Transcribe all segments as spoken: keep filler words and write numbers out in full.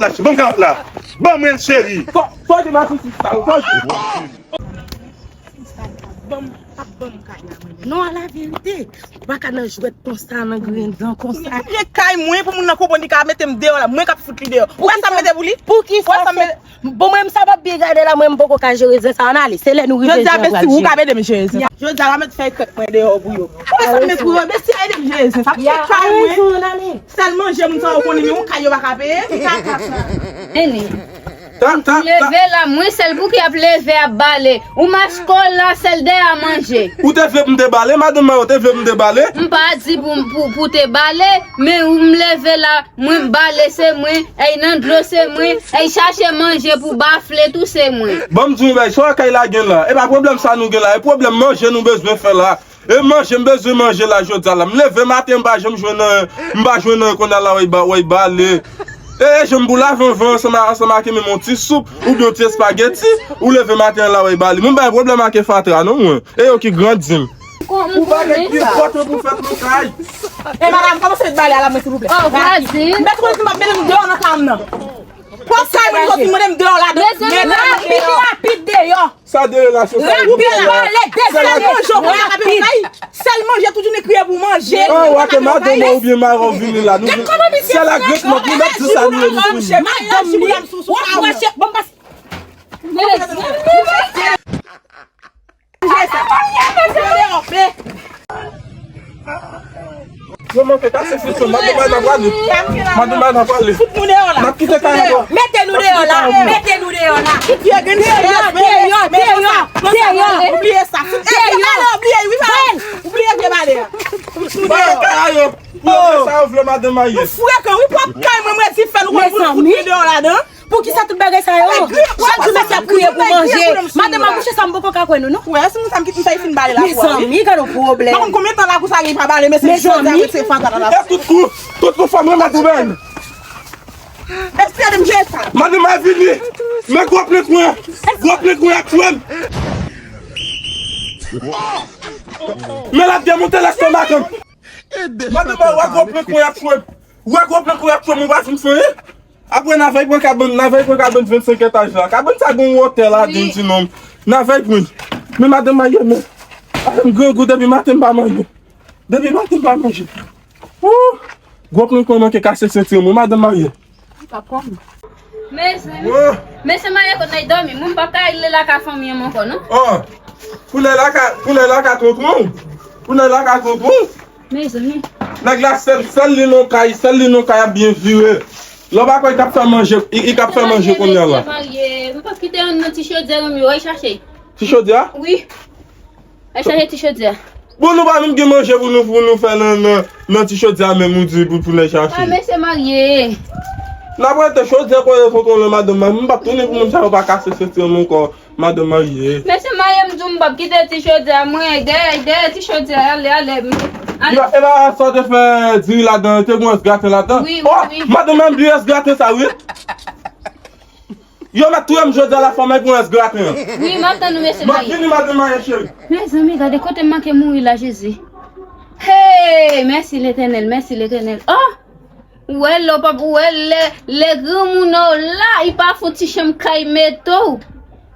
la, ban m kawòt la. Ban mwen l, cheri. Fò, fò di m a sou sis la, fò di. Ban m, pa ban m kay la, mwen. Non, a la verite. Ou pa ka nan jwèt konsa, nan grenn dan konsa. Pou mete kay mwen, pou moun nan konprann li ka mete m deyò la. Mwen k ap fout li deyò. Ou wè sa m mete pou li? Pou ki sa? Bon, mwen, m sa p ap byen gade la, mwen, m poko ka jere zen sa, ann ale. Se lè nou rive, jodi a, zen an pral jere. Ou ka ede m jere zen sa. Jodi a, m ap met fèy krèk mwen deyò pou yo. Ou wè sa m met pou yo? Besti, ede m jere zen sa. Pou ki kay mwen? Sèl manje moun sa yo konnen, men yon kay yo pa ka peye. Ki kaka sa? Eni. Leve la, mwen sèl pou ki ap leve ap bale. Ou mache kò la, sèl dèyè a manje. Ou te vle pou m te bale, madanm mwen, ou te vle pou m te bale? M pa di pou, pou, pou te bale, men ou m leve la, mwen m bale se mwen, èy nan dlo se mwen, èy chache manje pou bafle tou se mwen. Ban m di w yon bagay, sa w kay la gen la? E pa pwoblèm sa nou gen la, e pwoblèm manje nou bezwen fè la. E manje, m bezwen manje la jodi a la. M leve maten, m pa janm jwenn anyen. M pa jwenn anyen, kounye a la, w ap ba, w ap bale. E, e janm pou lave anvan, ansanm a, ansanm ak menm yon ti soup, oubyen yon ti espageti, ou leve maten an la, w ap bale. Mwen, m pa gen pwoblèm ak fatra, non, mwen. E yo ki grandi m. Ou pa gen pye pòt pou fè blokaj. E madanm, kòmanse met bale a la, mwen, silvouplè. Oh, vwazin. M pa tro di m ap mete nou deyò nan kay m nan. Pran kay mwen, soti, mande m deyò la, men rapid, rapid deyò. Sa de relasyon sa yo. Rapid, pale de sa yo. Sèl manje, tout jounen kriye pou manje. An, w ap madanm mwen oubyen mari w vini la. Nou, sèl ak grenn mòt, nou mèt di sa nou ye, nou fini. Madanm li, w ap wè se, bon, pas. Yo manke kase sou madanm mwen nan pwale. Madanm mwen nan pwale. Fout nou deyò la. N ap kite kay la. Mete nou deyò la. Mete nou deyò la. Deyò, deyò, deyò, deyò. Oubliye sa. Fout deyò. Oubliye, wi, pa. Oubliye vye bale a. Fout nou deyò. Ba yo kay yo. Pou yo fè sa yo vle, madanm mwen ye. Nou frekan, wi, pwòp kay mwen, mwen di fè nou konn pou nou fout nou deyò ladan. Poukisa tout bagay sa yo? Chak jou mesye ap kriye pou manje. Madanm akouche sa, m poko ka kwè nou, non. Wè, si moun sa m kite m sa, li fin bale lakou a, wi. Mezanmi, gade yon pwoblèm. Pa konn konbyen tan lakou sa gen pa bale, mesye, jodi a, mete fatra nan lakou. E tout kou, tout kou fò m remèt ou bèl. Espere m jere sa. Madanm a vini. Men gwo plen kwen. Gwo plen kwen ap tchwe m. Men l ap demonte lestomak m. Madanm a, wè gwo plen kwen ap tchwe m. Wè gwo plen kwen ap tchwe m, ou pa fin fè anyen. Apre n a vay pran kabann, n a vay pran kabann vennsenk etaj la. Kabann sa gen yon wotè ladan l, ti nonm. N a vay pran. Men madanm mwen ye, men. Madanm grangou depi maten m pa manje. Depi maten m pa manje. Wou! Gwo plen kwen manke kase senti mwen, madanm mwen ye. Mezanmi. Mesye marye kote n al dòmi. Moun p ap ka rele lakay fanmi an ankò, non? Oh! Pou n al lakay, pou n al lakay tonton w. Pou n al lakay tonton w. Mezanmi. Nèg la sèl, sèl li nan kay, sèl li nan kay ap byen vire. Lè w pa kwè, li t ap fè manje, li, li t ap fè manje kounye a la. Mesye marye, m p ap kite youn nan ti chodyè m yo, al chache. Ti chodyè? Wi. Al chache ti chodyè. Bon, nou pa menm gen manje pou nou, pou nou fè nan, nan, nan ti chodyè a menm, ou di pou, pou n al chache. Ah, mesye marye. N ap rete chodyè kote tonton w lan, madanm mwen, m p ap tounen pou moun sa yo pa kase senti m ankò. Madanm marye. Mesye marye, m di w m p ap kite ti chodyè a, mwen, dèyè, dèyè ti chodyè a, ale, ale, ale. Yo, e pa sa w te fè diri ladan, te gen yon èsgraten ladan? Wi, wi, wi. Oh, madanm mwen bliye èsgraten sa, wi. Yo, mèt touye m jodi a la, fò m al pran èsgraten an. Wi, m ap tann ou, mesye marye. M ap vini, madanm marye cheri. Mezanmi, gade kote m manke mouri la, Jezi. Hey, mèsi Letènèl, mèsi Letènèl. Oh! Ou wè lè w p ap, ou wè lè, lè granmoun an w la, li pa fè yon ti chanm kay mete w.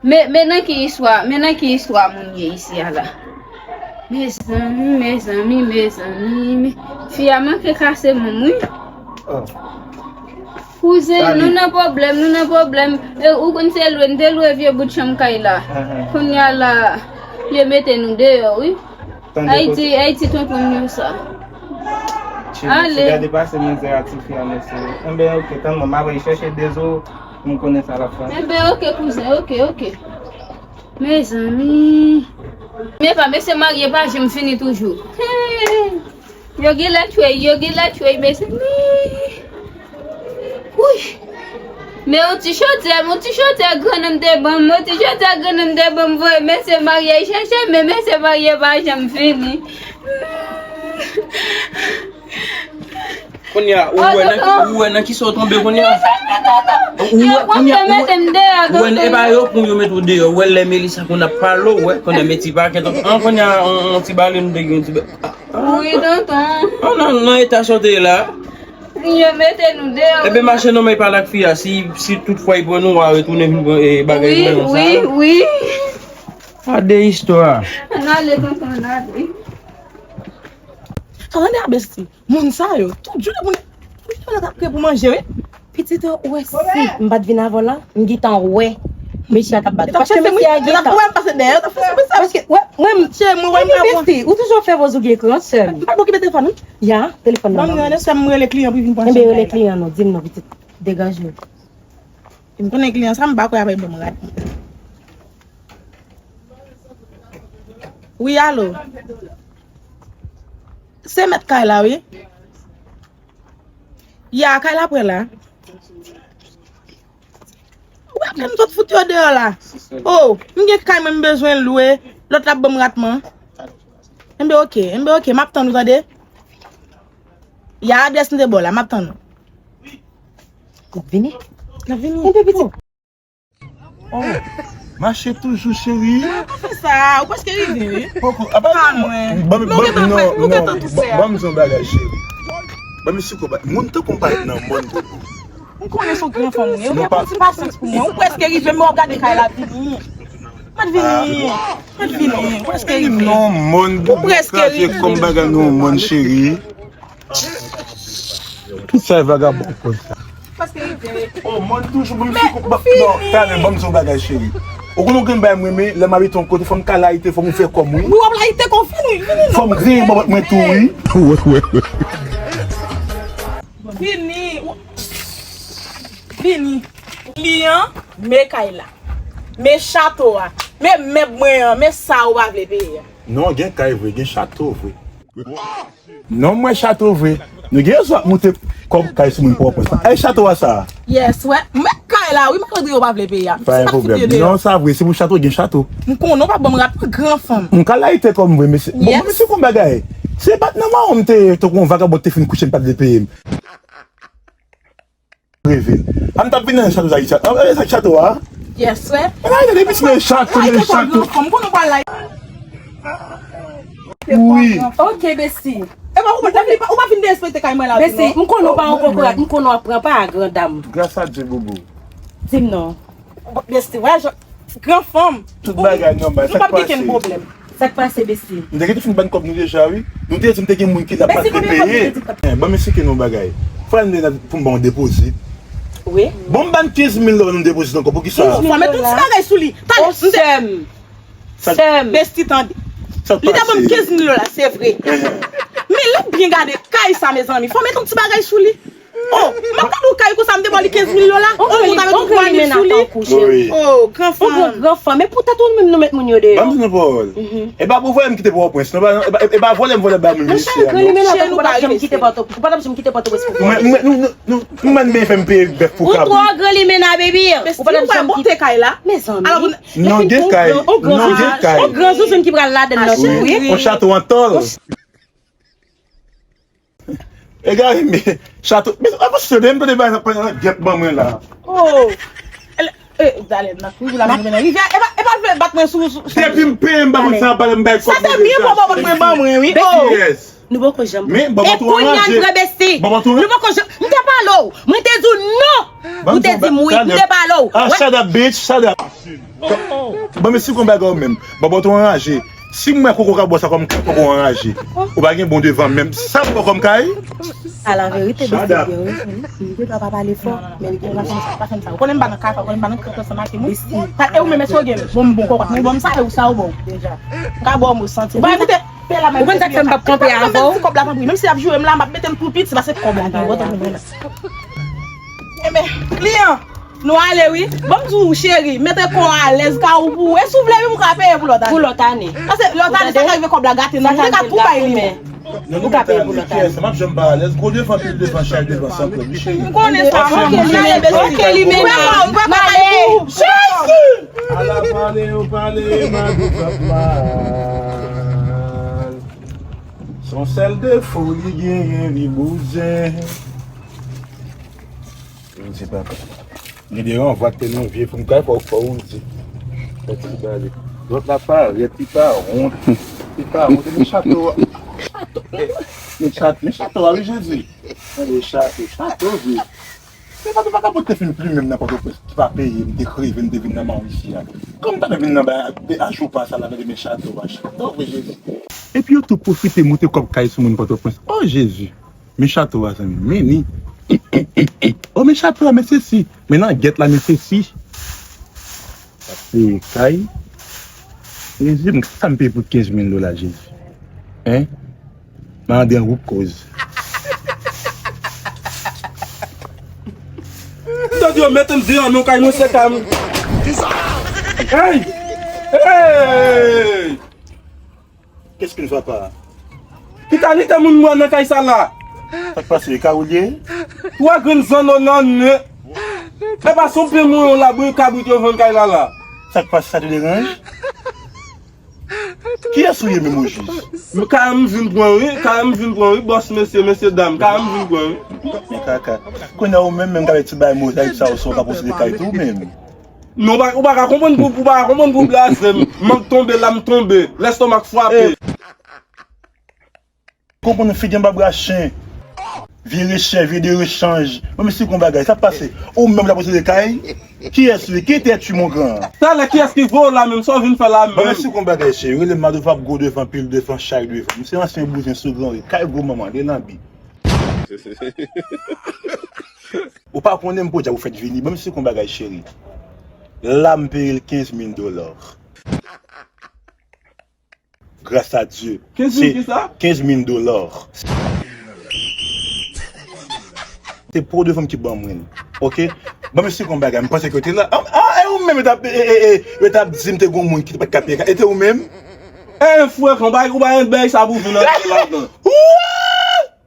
Men, men nan ki istwa, men nan ki istwa moun ye isi a la. Mezanmi, mezanmi, mezanmi, me, fi a manke kase moun, wi. Oh. Kouzen, nou nan pwoblèm, nou nan pwoblèm. E, ou konn se lwe, n te lwe vye bout chanm kay la. Kounye a la, yo mete nou deyò, wi. Ayiti, Ayiti tonton m yo sa. Ale. Gade pase mizè a tifi a, mesye. Enben, oke, tann mwen, m ap al chèche Dezo pou m konnen sa l ap fè. Enben, oke, kouzen, oke, oke. Mezanmi. Men pa, mesye marye pa janm fini toujou. Hey. Yo genlè tchwey, yo genlè tchwey, mezanmi. Wouy! Men yon ti chodyè, yon ti chodyè grannanm te ban m, yon ti chodyè grannanm te ban m, voye mesye marye chèche, men mesye marye pa janm vini. Kounye a, ou wè nan, ou wè nan kisa w tonbe kounye a? Ou wè, kounye a, ou wè, ou wè, e pa yo pran yo met ou deyò, ou wè lè Melisa konn ap pale, ou wè, kounye a met ti pakèt, an, kounye a, on, on ti bale nou te gen, on ti ba-, Wi, tonton. Oh, nan, nan eta sa w te ye la. Yo mete nou deyò. Ebyen, mache non, men pale ak fi a. Si, si toutfwa li pran nou, w a retounen vin pran, eh, bagay nan sa. Wi, wi, wi. A de istwa. Ann ale, tonton, ann ale. Tande a, besti. Moun sa yo, tout jounen moun, moun yo ap kriye pou manje, wi. Pitit, ou wè si m pa t vin avan la, m gentan wè mesye a t ap bat ou. Paske mesye a gentan. Paske, wè, mwen, m, besti, ou toujou fè voz ou gen kran, sè m. M pa t okipe telefòn, non? Ya, telefòn nan. Ban m rele, sè m, rele kliyan pou vin pran chanm kay la. Enben, rele kliyan, non, di m non, pitit. Degaje w. M konnen kliyan sa, m pa kwè apre ban m rad. Wi, alo. Se mèt kay la, wi. Ya, kay la prè la. Ou wè, m sot fout yo deyò la. Oh, m gen kay mwen m bezwen lwe. Lòt la ap ban m ratman. Enben, oke, enben, oke, m ap tann ou, tande. Ya, adrès m te ba w la, m ap tann ou. L ap vini? L ap vini. Enben, pitit. Oh, mache toujou, cheri. Pa fè sa, ou prèske rive, wi. Poko, apa non, mwen. Ban m, ban m, non, non, ban m di yon bagay, cheri. Ban m siko, moun tankou m pa ret nan mòn, Poko. M konnen se yon gran fanm ou ye. Ou gen piti pasyans pou mwen. Ou prèske rive, men w ap gade kay la vini. Mwen vini. Mwen vini. Ou prèske rive. Non, mòn, ou prèske rive. Kòm bagay nou, mòn, cheri. Tout sa e vagabon konn sa. Oh, mòn toujou, ban m siko, non, talè, ban m di yon bagay, cheri. Ou konnen ou gen bagay mwen, men lè m abite yon kote, fò m ka layite, fò m fè kòm, wi. Wi, w ap layite kòm, vini, vini, non. Fò m griyen bòbòt mwen tou, wi. Vini. Vini. Kliyan, men kay la. Men chato a. Men mèb mwen an. Men sa ou pa vle peye a. Non, gen kay vre, gen chato vre. Non, mwen chato vre. Nou gen rezon ap moute kòb kay sou moun pwòp sa. Ay, chato a sa. Yes, wè. Men kay la, wi, malgre yo pa vle peye a. Pa gen pwoblèm. Non, sa vre, se pou chato, gen chato. M konnen w pa ban m rad, gran fanm. M ka layite kòm vre, mesye. Bon, mesye, kon bagay. Se pa t nan mawon m te ye, tankou yon vagabon te fin kouche, m pa t vle peye m. Reve. A m t ap vin nan chato sa, sa, sa, sa chato a? Yes, wè. Ala, gade, depi se chato, men chato. Wi. Ok, besti. E pa ou, ou pa vin derespekte kay mwen la, besti, m konnen w pa yon kokorat, m konnen w ap pran pa a gran dam. Gras a Dye, bobo. Di m non. Besti, wè, gran fanm. Tout bagay nòmal, sa k pase? Sa k pase, besti? M te gentan fin ban kòb nou deja, wi. Nou te di m te gen moun ki t ap peye. Besti, konbyen kòb nou te di k ap? Eh, ban m esplike nou yon bagay. Fò n de pou m ba w depozit. Wi. Bon, m ba n kenz mil dola nou depozit ankò. Poukisa? Fò m met yon ti bagay sou li. Talè, m te... Sè m. Besti, tande. Li te ban m kenz mil dola, se vre. Men lè w byen gade kay sa, mezanmi, fò m met yon ti bagay sou li. Oh, m ap gade yon kay konsa, m te ba li kenz mil dola. On gran limena tankou w, cheri. Oh, gran fanm. On gran, gran fanm. Men poutèt ou menm nou met moun yo deyò. Ban m di nou pawòl. E pa pou voye m kite Pòtoprens, non, e pa, e pa, e pa vòlè m vòlè ba moun mesye a, non. Cheri, ou pa t ap janm kite Pòtoprens pou kòb. Mwen, mwen, nou, nou, nou, nou mèt byen fè m peye bèf pou kabrit. Ou twò gran limena, baby. Ou pa t ap janm kite kay la. Mezanmi. Non, gen kay. Non, gen kay. On gran zouzoun ki pral ladann nan tou, wi. On chato an tòl. Egare, men chato, men avan se de m tande bagay sa pandan gèp ban mwen la. Oh. E, talè, m ap kouri pou la mwen nan rivyè. E pa, e pa vle bat mwen sou, sou, sou. Depi m peye m pa konn sa, pale m bay kòb. Sa te byen pou bòbòt mwen ban mwen, wi. Oh. Yes. Nou poko janm. Men bòbòt ou anraje. Bòbòt ou anraje. Nou poko janm. M te pale w. Mwen te di w non. Ou te di m wi. M te pale w. Ah, shut up, bitch, shut up. Ban m esplike w yon bagay ou menm. Bòbòt ou anraje. Si m wè koko ka bò sa kòm kay, koko anraje. Ou pa gen bon devan menm. Sa m bò kòm kay? A la verite, besti, gen rezon, wi. M te dwa pa pale fò, men li gen rezon. Pa fè m sa, pa fè m sa. Ou konnen m pa nan kaka, ou konnen m pa nan kaka ansanm ak moun. Sa, e ou menm, èske ou gen bon, bon kòkòt? Mwen ban m sa, e ou sa ou ba w deja. M ka ba w, mwen santi. Ou pa koute. Ou konn sa k fè m p ap kanpe avè w? Ti kòb la, tanpri. Menm si y ap joure m la, m ap mete l tou piti, paske kòb la, tanpri, tanpri. Enben, kliyan, nou ale wi. Ban m di w, cheri, mete kò w alèz, ka ou pou ou. E si w vle, menm ou ka peye pou lòt ane. Pou lòt ane. Paske lòt ane, sa ka rive kòb la gate, non, ou te ka tou bay li menm. Ou ka peye pou lòt ane. Sa m ap janm pa alèz, gwo devan, pil devan, chay devan, san pwoblèm, wi, cheri. M konnen sa, m konnen sa, bebe. Ok, limena. M ale. Jezi! Ala pale, yo pale, madouz ap mal. Se yon sèl defo li genyen, li bouzen. Bondye papa. Gen de ranvwa k te nan vye fim kay, fò, fò ou di. Fè ti bale. Lòt la parèt, li pa wont. Li pa wont. Men chato a. Chato. Men chat-, men chato a, wi, Jezi. Tande chato, chato vre. Men Pato pa ka pote fin plimen m nan Pòtoprens ki pa peye m, te kreve m te vin nan Mauricia. Kòm m ta vin nan bay ajoupa sa la, tande men chato a, chato vre Jezi. Epi yo tou pwofite moute kòb kay sou moun Pòtoprens. O Jezi! Men chato a, zanmi, men ni. O, men chato a, men sesi. Men langèt la, men sesi. Ap peye kay. Jezi, m, sa m peye pou kenz mil dola, Jezi? Hein? Mande an wout koz. Tande yo mete m deyò nan kay mwen, se kay mwen. Hey! Hey! Qu'est-ce qui ne va pas? Ki kalite moun mwen nan kay sa la? Sa k pase, e ka ou l ye? Twa grenn zanno nan nen. E pa son pen mwen yon labri kabrit yo vann kay la la. Sa k pase, sa te deranje? Kiyès ou ye menm ojis? Kay la m vin pran wi, kay la m vin pran wi, bòs mesye, mesye dam, kay la m vin pran wi. Men kaka. Kounye a ou menm, menm k avèk ti bagay mozayik sa yo, sa w ka posede kay tou ou menm? Non, ou pa, ou pa ka konprann pou, ou pa ka konprann pou blazè m. M ap tonbe la, m tonbe. Lèstomak frape. Konprann figi anba bra chen. Vye rechè, vye de rechanj. Ban m esplike yon bagay, sa k pase? Ou menm la posede kay? Kiyès ou ye? Qui étais-tu, mon grand? Talè kiyès ki voye w la menm? Sa w vin fè la menm? Ban m esplike yon bagay, cheri. Rele m Madova, ap gwo devan, pil devan, chay devan. M se ansyen bouzen sou gran ri. Kay gwo manman, de lanbi. Ou pa konnen m podyab ou fèt vini. Ban m esplike yon bagay, cheri. La m peye l kenz mil dola. Gras a Dye. Kenz mil kisa? Kenz mil dola. Se pwodui fanm ki ban mwen. Oke? Ban m esplike yon bagay. M panse ke w te la. Ah, ah, e ou menm, yo t ap, e, e, e, yo t ap di m te gon moun ki te pa t ka peye kay. E te ou menm? E, frè, ou pa, ou pa gen bèy sa pou vin antre ladan.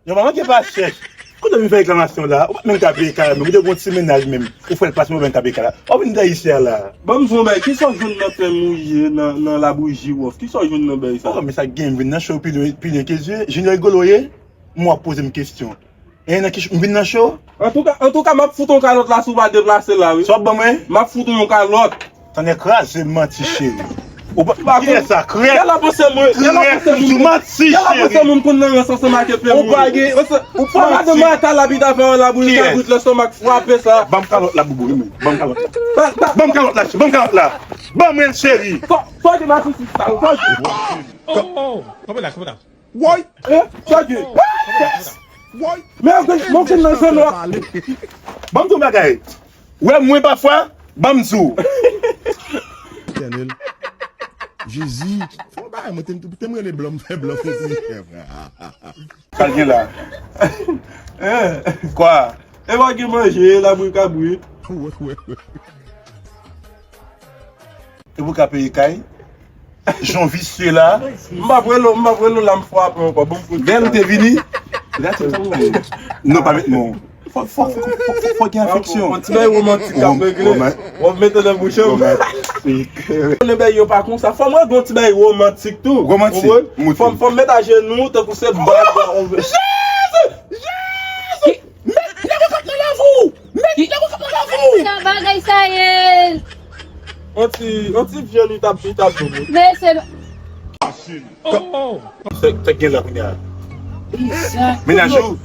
Yo pa manke pa chèch. Kote w vin fè reklamasyon la? Ou pa t menm ka peye kay la menm. Ou te gon ti mennaj menm. Ou fè l pase mwen menm ka peye kay la. Ou vin dèyè isi a la. Ban m di w yon bagay. Kisa w jwenn nan fè mouye nan, nan labouji wòf? Kisa w jwenn nan bèy sa? Oh, men sa gen, m vin nan cho pi lwen, pi lwen ke zye. Junior Rigolo ye? M w ap poze m kesyon. E nan ki cho m vin nan cho? Antouka, antouka, m ap fout yon kalòt la si w pa deplase la, wi. Sa w ap ban mwen? M ap fout yon kalòt. Tande kraze manti cheri. Ou pa, kiyès sa? Krèk. Gèla panse mwen, gèla panse moun, manti cheri. Gèla panse moun konn nan rans ansanm ak epe mwen. Ou pa gen, ou pa madan Marta la pita fè yon labouyi kabrit lèstomak frape sa. Ban m kalòt la, boubou, wi, men. Ban m kalòt la. Ban m kalòt la, cheri. Ban m kalòt la. Ban mwen l, cheri. Fò, fò gen masisi sa, fò gen. Oh, oh, kanpe la, kanpe la. Woy! Eh, sa di. Woy! Men, men, men, nan zòn nan. Ban m di w bagay. Wè mwen pafwa, ban m di w. Etènèl. Jezi. Fò bagay, mwen te, te m rele blan, m fè blan konpli. Sa l gen la? Eh. Kwa? E pa gen manje, labri kabrit. Wè, wè, wè. E pou ka peye kay? Jan visye la. M p ap rele w, m p ap rele w la, m frape ankò. Bon, kout. Lè nou te vini, lè te tou. Non, pa met non. Fò, fò, fò, fò, fò, fò gen afeksyon. Yon ti bagay romantik k ap regle. W ap mete nan bouch ou. Romantik. Konnen bagay yo pa konsa. Fò mwen gen yon ti bagay romantik tou. Romantik. Fò, fò m met ajenou, tankou se bag. Jezi! Jezi! Met nèg yo k ap nan lavi w! Met nèg yo k ap nan lavi w! Sa bagay sa ye? On ti, on ti vye li t ap, li t ap dou. Men se Sa, sa gen la kounye a? Mennaj ou?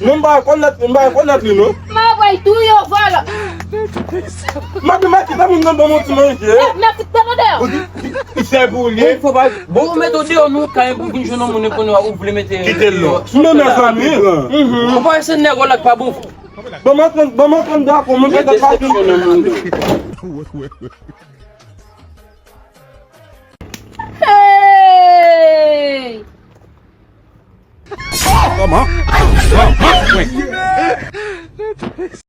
Non, m pa rekonèt, m pa rekonèt li, non. M ap bay tou yo vòlò. M ap di, m ap kite moun nan ban m yon ti manje. Eh, m ap kite tande w. Ou di, di, di, se pou li. Fò pa, bon, ou mete w deyò, nou, kan pou vin jwenn yon moun, konnen w vle mete. Kite l non. Men mezanmi. Mhm. Ou pa wè se nèg w la k pa bon. Bon, mwen konn, bon, mwen konn dakò, mwen petèt pa di. Hey! Kòman? Kòman?